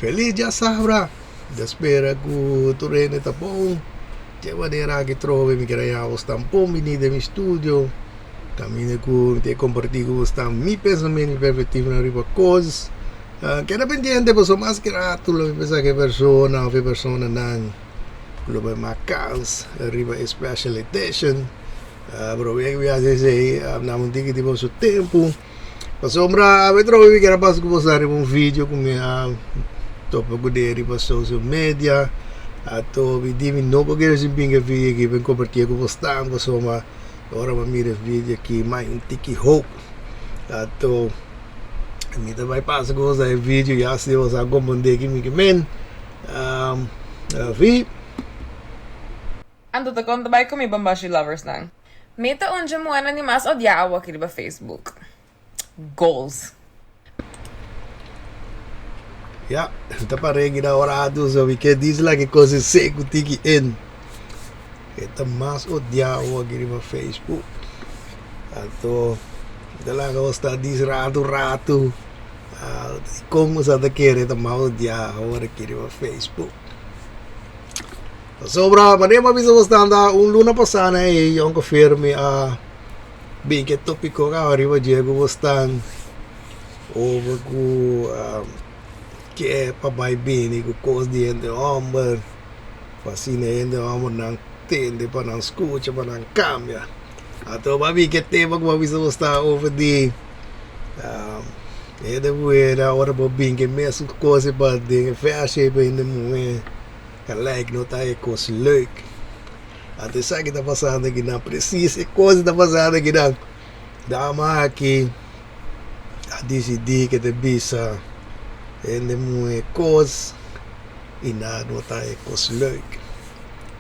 Feliz djasabra! Mi ta spera ku tur hende ta bon. Dje manera aki trobe mi kere haña bos tan bon bini den mi studio. Kaminda ku mi ta kompartí ku bos tan mi pensamentu i perspektivanan riba kos. Keda pendiente pasobra mas ki ratu lo mi pensa ku e persona òf e personanan lo bai mas kans riba e special edition. Pero mi a hasi esei nan un tiki di boso tempu. Pasobra mi trobe mi kier a pasa ku boso riba un video ku mi a topa kuné riba social media. Anto mi di mi no por kere sin bin e video aki pa mi kompartié ku bos tan pasobra ora mi a mira e video aki mi a un tiki hoop. Anto mi ta bai pasa ku bos e video ya si bos a komprondé ki mi ke men. Afi. Anto ta kon ta bai ku mi bambashi lovers nan. Mi ta un dje muhernan di mas odia awo aki riba Facebook. Goals. Ya, ta par'é ki na ora atu so mi ke disla ki kos e seku tiki en. E ta mas odia awo aki riba Facebook. Anto mi ta laga bo sta dis ratu ratu. Kon bo sa ta kere ta mas odia awor aki riba Facebook. Pasobra manera mi a bisa bo standa un luna pasá na e yonkefer mi a bin ku e tópiko kaba riba dje ku bo stan over ku ke pa bai bini ku kos di hende hòmber pa asina hende hòmbernan tende pa nan skucha pa nan kambia. Anto bo a bin ku e tema ku bo a bisa bo sta over di hende muhé ora bo bin ku e mesun kos pa den e vèrshe pa hende muhé. Gelijk no ta e kos leuk. Anto esaki ta pasando akinan, precies e kos ta pasando akinan. Dama aki a disidí ke ta bisa hende muhé kos i nan no ta e kos leuk.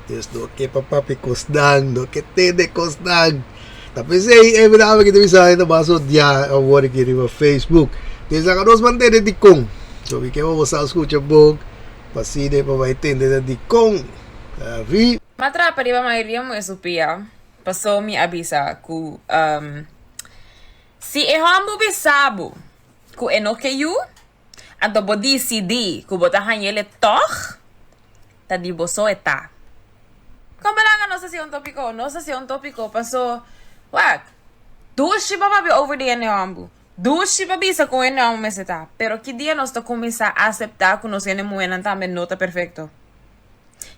Dus no ke pa papia kosnan, no ke tende kosnan. Ta p'esei e dama aki ta bisa hende mas odiá awor aki riba Facebook. Dus laga nos mantene dikon. So mi ke pa bo sa skucha bon. Paside pa bai tende ta dikon vi. M'a trapa riba mayoria muhe su pia, paso mi a bisa ku si e hòmber bisa bo ku e no ke yu, anto bo disidí ku bo ta hañ'el e tòg, ta di bo so e ta. Kon bo laga nos hasi un tópiko? Nos hasi un tópiko paso, wak, dushi pa papia over di hende hòmber. Dushi pa bisa ku hende hòmber mester ta, pero ki dia nos ta kuminsá aseptá ku nos hende muhénan tambe no ta perfekto?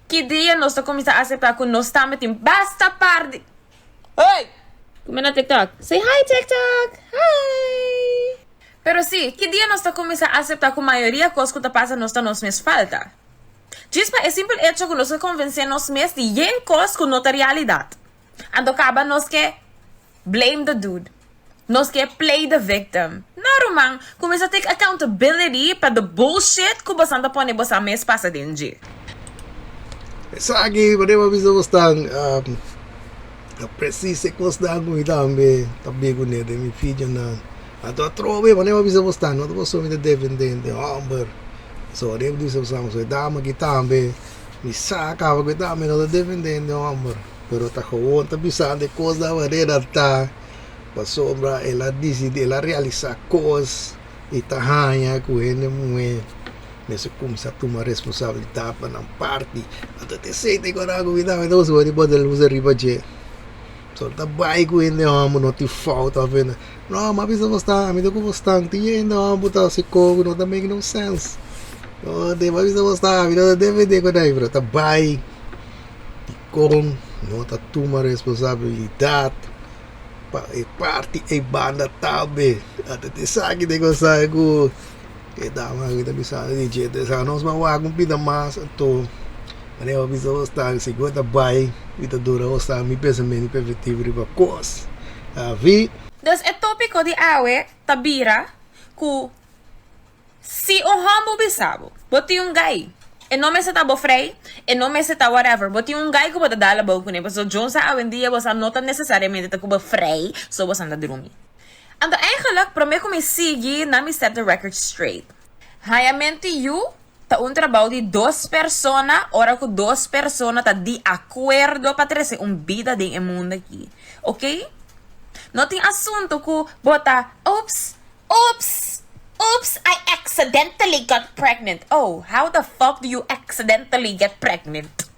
Ki dia nos ta kuminsá aseptá ku nos tambe tin basta par di. Hey! Kume na TikTok. Say hi TikTok! Hi! Pero sí, ki dia nos ta kuminsá aseptá ku mayoria kos ku ta pasa nos ta nos mes falta? Djis pa e simpel echo ku nos a konvensé nos mes di yen kos ku no ta realidat. Anto kaba nos ke Blame the dude. Nos ke play the victim. No ruman, kuminsá take accountability pa the bullshit ku bosan ta pone bosan mes pasa den dje. Esaki manera mi a bisa bos tan ta presis e kosnan ku mi tambe ta bin kuné den mi videonan. Anto atrobe manera mi a bisa bos tan no ta pasobra mi ta defendé hende hòmber. So manera mi bisa bos tan e dama aki tambe mi sa kaba ku e tambe no ta defendé hende hòmber. Pero ta gewoon ta bisando e kos na manera ta pasobra el a disidí, el a realisá kos i ta haña ku hende muhé mester kuminsá tuma responsabilidat pa nan parti. Anto ta esei ta e kos ku mi tambe ta usa di bota lus ariba dje. So ta bai ku hende hòmber no tin fout òf hende, no mi a bisa bo stan, ami ta ku bo stan, tin hende hòmber ta hasi kos ku no ta make no sense. No, mi a bisa bo stan, ami no ta defendé ku nan, pero ta bai. Dikon no ta tuma responsabilidat pa e parti ei banda tambe? Ata ta esaki ta e cosa ku e dama aki ta bisa di dje. Entonces anos ban wak un pida mas anto manera bo bisa bo sta sigur ta bai i ta dura bo sta mi pensamentu perfectivo riba kos. Avi. Dus e tópiko di awe ta bira ku Si un hòmber bisa bo, bo tin un gai, e no mester ta bo frei, e no mester ta whatever, bo tin un gai ku bo ta dal abou kuné, pasobra John sa awendia bo sa no ta nesesariamente ta ku bo frei so bo sa ta drumi. Anto eigenlijk promé ku mi sigui na mi set the record straight. Hañamentu yu ta un trabou di dos persona ora ku dos persona ta di akuerdo pa trese un bida den e mundu aki. Oké? No tin asuntu ku bo ta, Oeps! Oeps! Oops, I accidentally got pregnant. Oh, how the fuck do you accidentally get pregnant?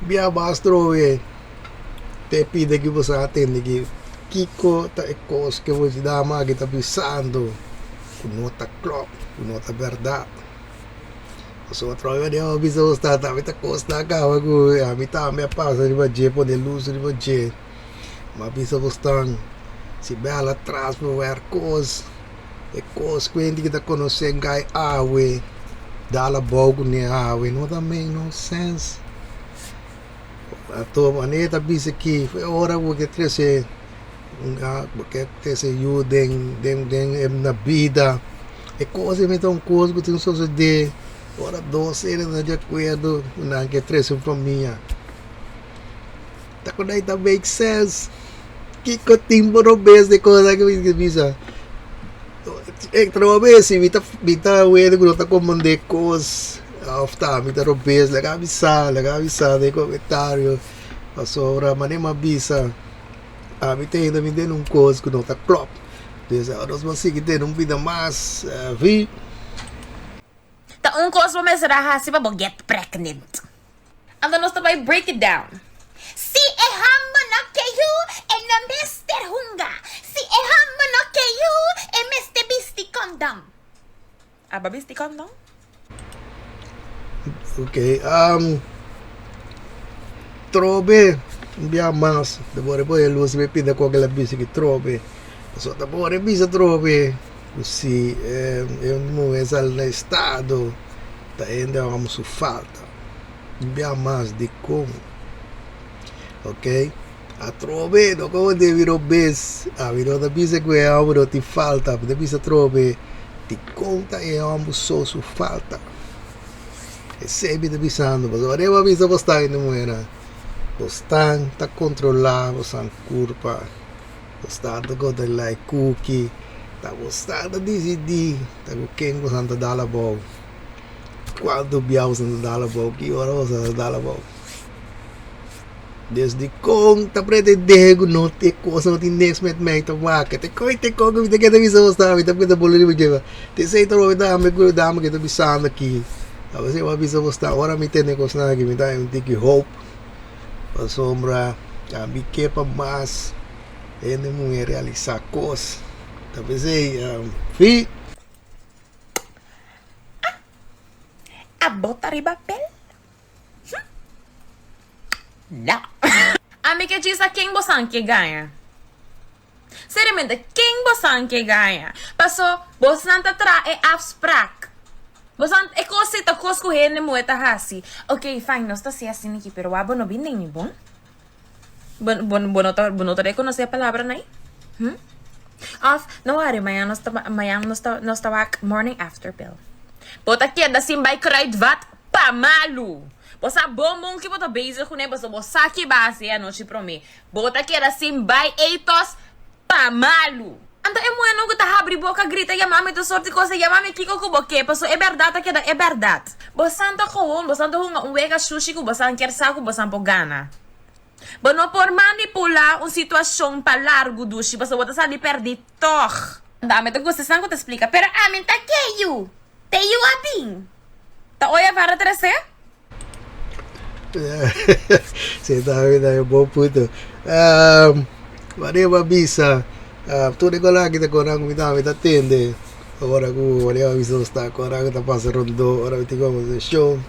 Bia bas trobe te pide ki bo sa atende ki kiko ta e kos ke bo dama aki ta bisando ku no ta klòp, ku no ta bèrdat. Pasobra trobe manera bo bisa bo sta tambe ta kos ta kaba ku ami tambe a pasa riba dje pone lus riba dje. Bo a bisa bo stan si bel atras bo wer kos e kos ku hende ki ta konosé gai awe dal abou kuné awe no ta make no sense. Anto manera ta bisa aki e ora ku bo ke trese bo ke trese yu den den den na bida e kos ei ta un kos ku tin sosodé ora dos hende ta di akuerdo ku nan ke trese un famia. Ta ku ta make sense. Kiko tin bo robes de cosa ku mi bisa. E robes si mi ta mi ta wende ku no ta komprende kos of ta mi ta robes laga mi sa laga mi sa den komentario pasobra manera mi a bisa ami ta hende mi den un kos ku no ta klòp dus nos por sigui tene un bida mas vi. Ta un kos bo mester a hasi pa bo get pregnant. Anto nos ta bai break it down. Si e hòmber no ke yu, e no mester hunga. Si e hòmber no ke yu, e mester bisti kondon. Aba bisti kondon? Ok, trobe un bia mas, ta bora pone lus riba e pinta koke la bisti ki trobe. Pasobra ta bora bisa trobe ku si e muher sali na estado ta hende hòmber su falta. Un bia mas dikon? Ok, atrobe no komo debi robes, ami no ta bisa ku e hòmber no tin falta, mi ta bisa atrobe dikon ta e hòmber so su falta. Esei mi ta bisando, pasobra ora bo a bisa bo sta hende muhernan, bo stan ta kontrolá bosan kurpa, bo stan ta kontrolá e kuki, ta bo stan ta disidí ta ku ken bosan ta dal abou. Cuanto bia boso ta dal abou? Ki ora boso ta dal abou? Desde con ta pretende cu no te cosa no tin niks met mij te maken. Te con te con cu mi ta keda bisa bo sa, mi ta keda bolo riba dje. Te esey ta loke dame cu dame ke ta bisando aki. A veces mi a bisa bo sa, ora mi tende cosnan aki mi ta un tiki hoop. Pasobra ami ke pa mas hende muhe realisa cos. Ta pesey, fi. Ah! A bota riba pel? Hm! No! Ami ke djis a ken bosan ke gaña? Seriamente, ken bosan ke gaña? Paso, bosnan ta traha e afsprak. Bosan, e kos ei ta kos ku hende muhe ta hasi. Ok, fine, nos ta hasi asina aki, pero wak bo no bin den mi, bon? Bo, bo, bo no ta, bo no ta rekonosé e palabranan ei? Hm? Òf, no wòri, mañan nos ta, mañan nos ta, nos ta wak morning after pill. Bo ta keda sin bai Kruidvat pa malu! Bo sa bon bon ki bo ta bezig kuné pasobra bo sa ki bo a hasi e anochi promé. Bo ta keda sin bai Etos pa malu! Anto e muhénan ku ta habri boka grita yama mi tur sort di kos, yama mi kiko ku bo ke, pasobra e bèrdat ta keda e bèrdat. Bosan ta gewoon, bosan ta hunga un wega shushi ku bosan kier sa ku bosan por gana. Bo no por manipulá un situashon pa largu dushi pasobra bo ta sali pèrdí tòg. Ami ta gusta esnan ku ta splika, pero ami ta ke yu, te yu a bin. Ta oye vara trese? Si ta ta un bon punto. Wanneer bo a bisa tur e kola aki ta kora ku mi tambe ta tende ora ku wanneer bo a bisa nos ta kora ku ta pasa rondó ora mi tin kombersashon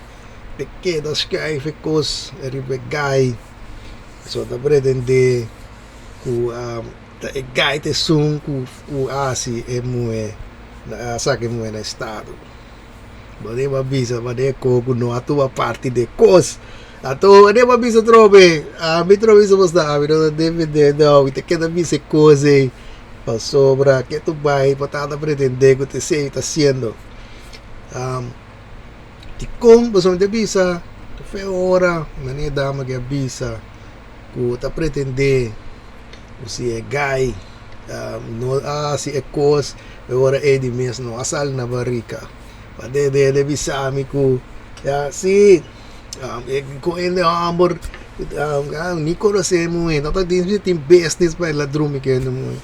te keda skùif e kos riba e gai so ta pretendé ku ta e gai ta esun ku hasi e muhé a saka e muhé na estado. Bo deba bisa manera ku ku no a tuma parti den kos. Anto bo deba bisa atrobe, ami trobe bisa bo sta, ami no ta defendé no, mi ta keda bisa e kos ei pasobra ke tu bai bo tabata pretendé ku ta esei ta hasiendo. Dikon? Pasobra mi ta bisa fe ora manera e dama ke a bisa ku ta pretendé ku si e gai no a hasi e kos e ora ei di mes no a sali na barika. Pa dede de bisa mi ku ya si ku hende hòmber ni konosé muhé no ta tin business pa e la drumi ku hende muhé.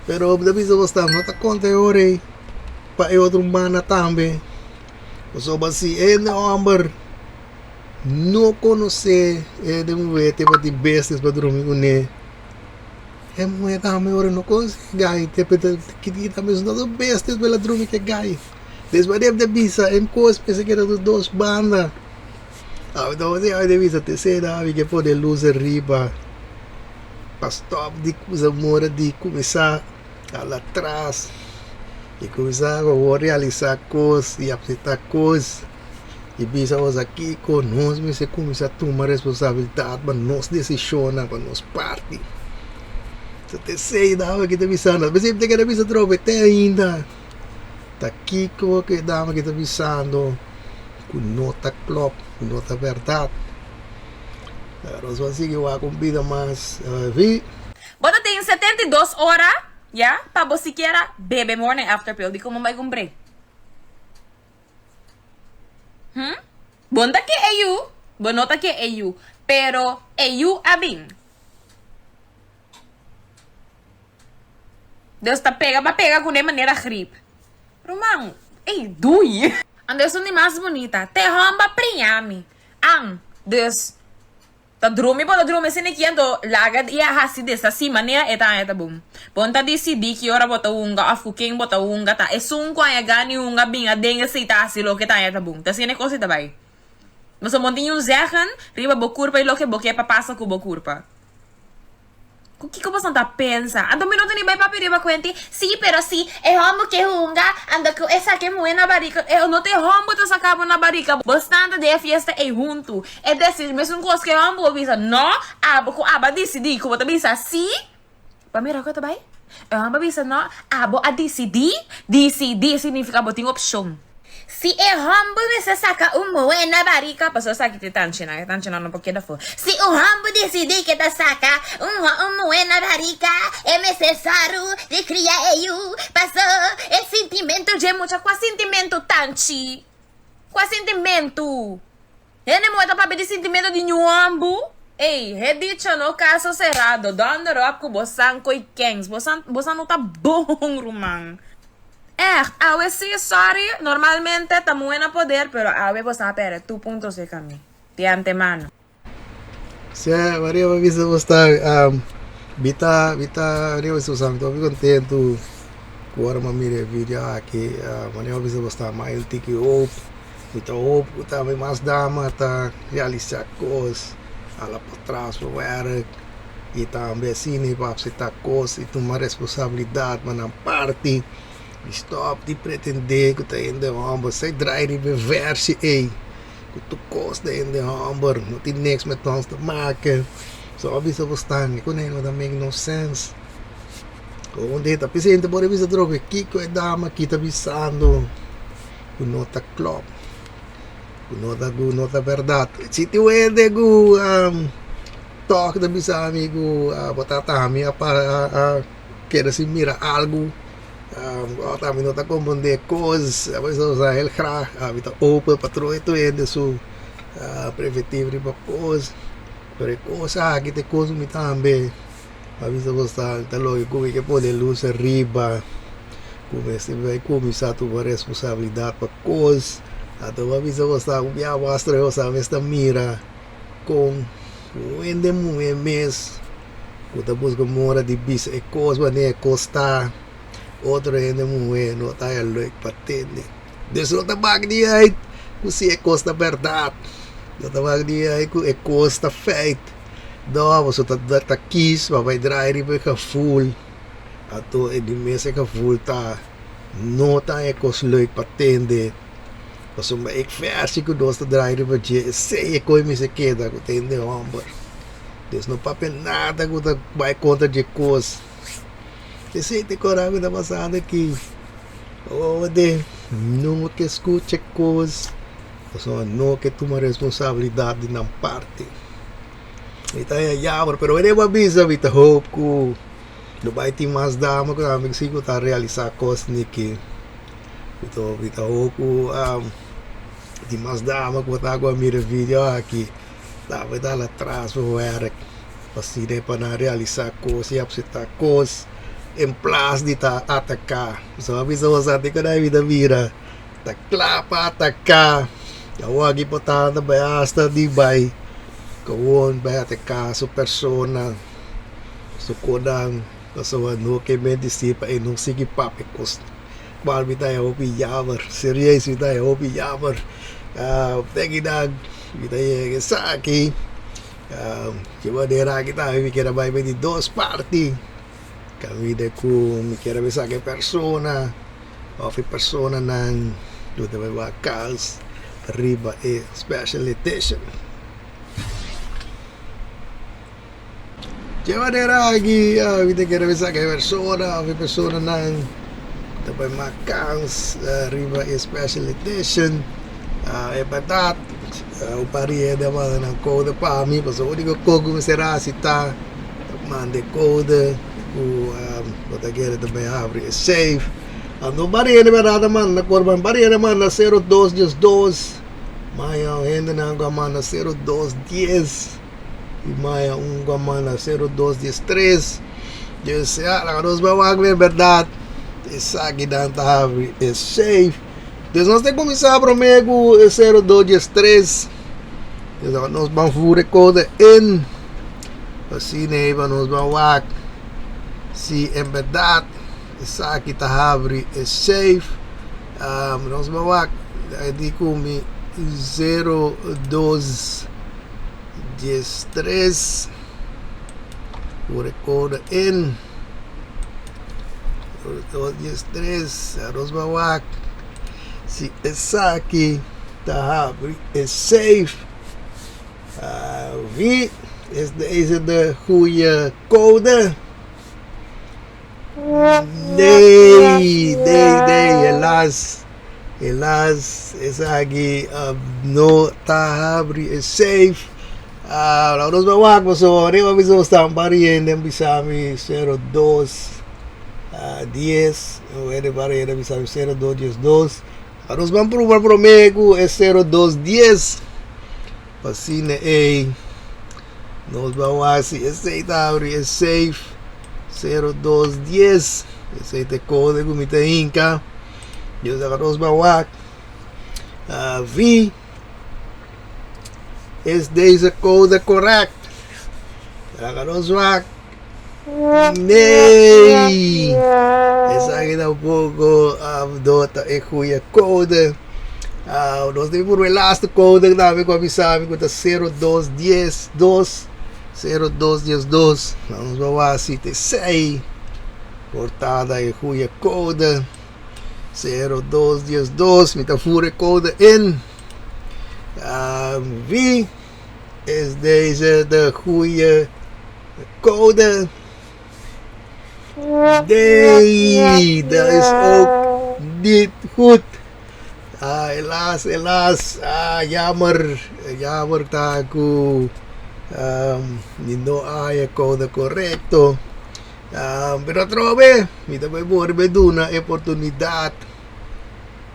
Pero bo ta bisa bo sta no ta konta e ora ei pa e otro mana tambe. Pasobra si e hende hòmber no konosé e hende muhé te pa tin bestes pa drumi kuné, e muhé tambe ora no konosé e gai te pa kita mes no ta bestes pa el a drumi ku e gai. Despues debe ta bisa e kos mester keda tur dos banda. Awe ta bai ta bisa te sera mi ke pone lus ariba pa stop di kusa mora di kuminsá hala atras i kuminsá awor realisá kos i apseptá kos i bisa nos akiko nos mester kuminsá tuma responsabilidat pa nos desishonnan pa nos parti. So te esei dama ki ta bisando a bes ta keda bisa atrobe te ainda. Ta kiko ku e dama aki ta bisando ku no ta klòp, ku no ta bèrdat? Nos a sigui wak un bida mas vi. Bo ta tin 72 ora ya pa bo sikiera bebe morning after pill di komo bai kumpr'é. Hm? Bo no ta ke e yu, bo no ta ke e yu, pero e yu a bin. Deus ta pega pa pega kuné manera grip. Ruman, ey, dui. Anto esun di mas bunita. Te homber priña mi. An, dus, ta drumi bo ta drumi asina aki anto laga di a hasi des asi manera e ta haña ta bon. Bo no ta disidí ki ora bo ta hunga òf ku ken bo ta hunga ta esun ku haña gana di hunga bin aden esei ta hasi loke ta haña ta bon. Ta asina e kos ei ta bai. Pasobra bo no tin un zègen riba bo kurpa i loke bo ke pa pasa ku bo kurpa. Ku kiko boso ta pensa? Anto mi no tene bai papia riba kuenti, Si, pero si e hòmber ke hunga, anto ku esaki muhé na barika, e no ta e hòmber ta saka bo na barika, bo stan ta den e fiesta ei huntu. E desi mesun kos ku e hòmber bo bisa no, abo ku abo a disidí ku bo ta bisa si, bo a mira ku ta bai? E hòmber bisa no, abo a disidí, disidí significa bo tin opshon. Si e hòmber mester saka un muhé na barika, pasobra esaki ta e tanchinan, e tanchinan no por keda afó. Si un hòmber disidí ke ta saka un un muhé na barika, e mester sòru di kria e yu, paso e sintimentu dje mucha. Kua sintimentu, tanchi? Kua sintimentu? Hende muhé ta papia di sintimentu di ñu hòmber? Ey, he dicho no, kaso serado, dònder òp ku bo san koi kens, bo san, bo san no ta bon, ruman. Echt, awe si, sorry, normalmente ta muhe na poder, pero awe bo sa perde tur punto cerca mi, di antemano. Sè, Maria pa bisa bo sta, mi ta, mi ta, Maria pa bisa bo sta, mi ta hopi kontentu ku ora mi a mira e video aki, Maria pa bisa bo sta, mi a un tiki hoop, mi ta hoop ku tambe mas dama ta realisa kos, hala patras pa wèrk. I tambe asina pa acepta cos y tuma responsabilidad pa nan parti y stop di pretende cu ta hende homber. Esey draai riba e versie ey cu tur cos ta hende homber, no tin niks met ons te maken. So a bisa bo stan cu no ta make no sense. Un dia ta p'esey hende por a bisa atrobe kico e dama aki ta bisando cu no ta klop, cu no ta cu no ta berdad. Si tin un hende cu. Tòg ta bisa mi ku bo tata mi a a keda sin mira algu, bo tata mi no ta komprondé kos, a bisa bo sa hel grag mi ta open pa tur e hende su perspektiva riba kos, pero e kos aki ta e kos ku mi tambe a bisa bo sa ta loke ku mi ke pone lus ariba ku mester bai kuminsá tuma responsabilidat pa kos, anto bo a bisa bo sa un bia bo a strosa mester mira. Kon un hende muhé mes ku ta buska mora di bisa e kos wanneer e kos ta, otro hende muhé no ta haña leuk pa tende. Dus no ta mak di uit ku si e kos ta bèrdat, no ta mak di uit ku e kos ta feit. No, boso ta ta kis pa bai draai riba e gevoel, anto e di mes e gevoel ta no ta haña e kos leuk pa tende. Pasobra e versie ku nos ta draai riba dje, esei e koe mester keda ku ta hende hòmber. Dios no papia nada ku ta bai kontra dje kos. Esei ta e koran ku ta pasando aki. Ode no ke skucha kos, pasobra no ke tuma responsabilidat di nan parti. Mi ta haña yamber, pero wende bo a bisa mi ta hoop ku lo bai tin mas dama ku tambe si ku ta realisá kos niki. Mi ta hoop ku di mas dama ku ta ku a mira e video aki tambe ta hala tras pa wèrk pa asina pa nan realisá kos i apseptá kos. En plas di ta ataká. So a bisa boso ati ku nan ta mira ta kla pa ataká. Awor aki por ta anda bai hasta di bai kowon bai ataká su persona, su konan, pasobra no ke mendisí pa e no sigui papia kos kual mi ta haña hopi yamer, serieus mi ta haña hopi yamer. Te kinan mi ta yega esaki. Ki manera aki tambe mi kier a bai di dos parti, caminda cu mi kier a bisa cu e persona of e personanan cu ta bai wak cas riba e special edition. Ki manera aki mi ta kier a bisa cu e persona of e personanan cu ta bai wak cas riba e special edition, e berdad. Un par di hende a manda nan code pa mi pasobra unico cos cu mester haci ta manda e code cu bo ta kere ta bay habri e safe. Anto un par di hende berdad a manda code pa mi, un par di hende a manda sero dos dies dos, maya un hendenan cu a manda sero dos dies y maya un cu a manda sero dos dies tres. Yo si a laga nos bay wak berdad esakinan ta habri e safe. Des nos te kuminsá promé ku e sero dos dies tres. Des nos ban voer e kode in. Asina ei pa nos ban wak si en bèrdat esaki ta habri e safe. Nos ban wak e di ku mi sero dos dies tres. Voer e kode in. Dos dies tres nos ban wak si esaki ta habri e safe. Wie is deze de goeie code? Nee, nee, nee, helaas, helaas esaki no ta habri e safe. Laga nos bai wak pasobra riba mi so sta un par di hende a bisa mi sero dos dies, un hende par di hende a bisa mi sero dos dies dos. Laga nos ban pruba prome ku e sero dos dies pa asina ei nos bai wak si esei ta habri e safe sero dos dies, esei ta e kode ku mi ta hinka. Laga nos bai wak vi. Is deze code correct? Laga nos wak. Nee! Esaki tampoco no ta e goeie code. Nos debe puru e laatste code tambe cu a bisa mi cu ta sero dos dies dos. Sero dos dies dos. Nos ba wak si ta esey por ta e goeie code. Sero dos dies dos. Mi ta voer e code in. Wie is deze de goeie code? Nee, dat is ook niet goed. Ah, helaas, helaas. Ah, jammer. Jammer ta ku um, mi no haya code correcto. Um, pero atrobe, mi ta bai borbe duna e oportunidad.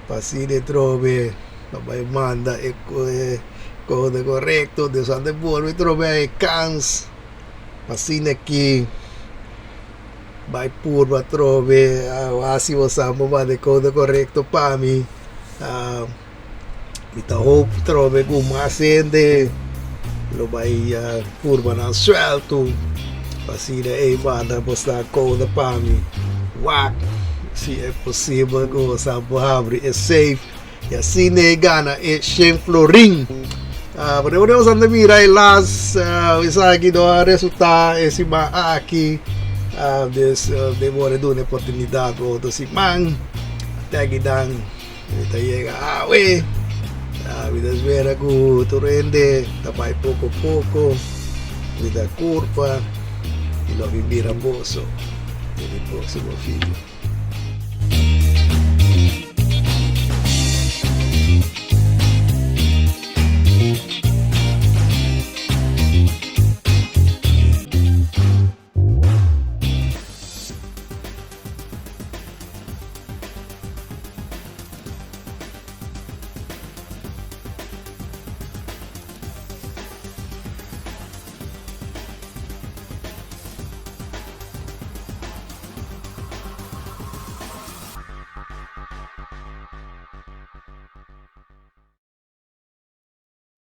Pa asina e trobe pa bai manda e kode korekto Dios a debolbe trobe e kans pa asina aki bai purba trobe hasi bo sa bo manda e kode korekto pa mi mi ta hoop trobe ku mas hende lo bai purba nan suelto pa asina e manda bo sa kode pa mi wak si e posibel ku bo sa por habri e safe y asina e gana e shen florin. Pero ora nos anda mira helaas esaki no a resulta e siman aki dus den por a duna e oportunidad pa otro siman te akinan. Mi ta yega awe. Mi ta spera ku tur hende ta bai poko poko. Mi ta kurpa i lo mi mira boso den mi próksimo video.